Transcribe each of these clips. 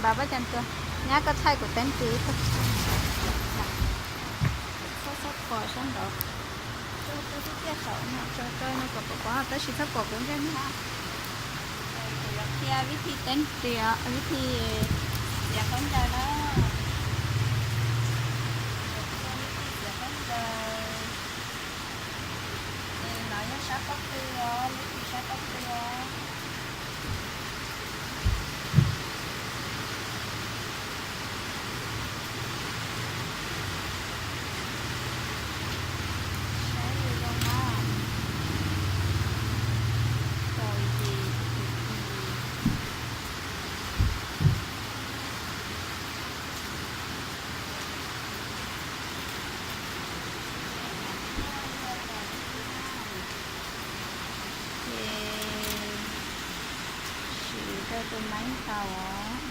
Pab, pab cas tuaj, nyab koj thaij kuv teeb ris ib tug. Txhob txhob pom sab nraud, tso tso tib tiaj saum no, tso tso no kom pom pom tab sis txhob pom kuv ntsej muag. Kuv yuav qhia vib thi teeb ris, vib thi txiav khaub ncaws na. Kuv yuav qhia vib thi txiav khaub ncaws. Ces no yog sab pob tw os, vib thi sab pob tw os. Saib zoo zoo na. Kaum yim, kaum yim. Ces siv rau tus maib ntaus os.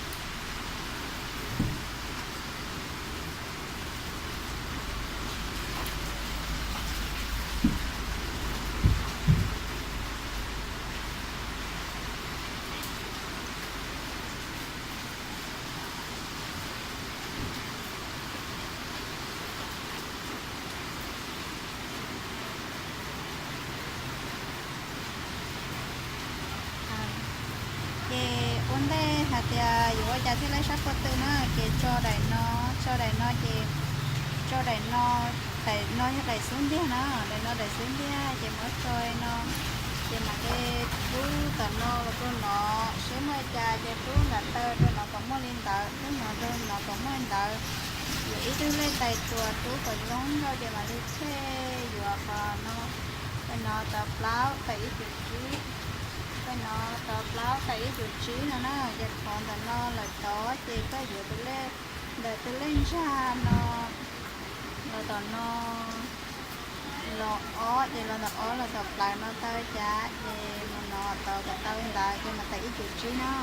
Ces ua ntej hais tias yuav ua cas thiaj laib sab pob tw na, ces tso daim no, tso daim no ces, tso daim no, daim no yog daim xub ntiag na, daim no daim xub ntiag ces muab tso no, ces mam li rub tom no los rau no, seb muaj li cas ces rub nram taw rau no kom muaj li ntawd, rub no rau no kom muaj li ntawd. Yuav ib tug lej tais tsuas rub kom zoo nkauj ces mam li tshem yuav qhov no. Pem no tau plaub tawm ib cum tsib, pem no tau plaub tawm ib cum tsib no na, ces qhov ntawm no lawm tod ces koj yuav tus lej, ntawm tus lej ntsag no los tom no, los ob ces los ntawm ob los tom plaub no tau cas ces mus no tau kom tau li ntawd ces mam tawm ib cum tsib no.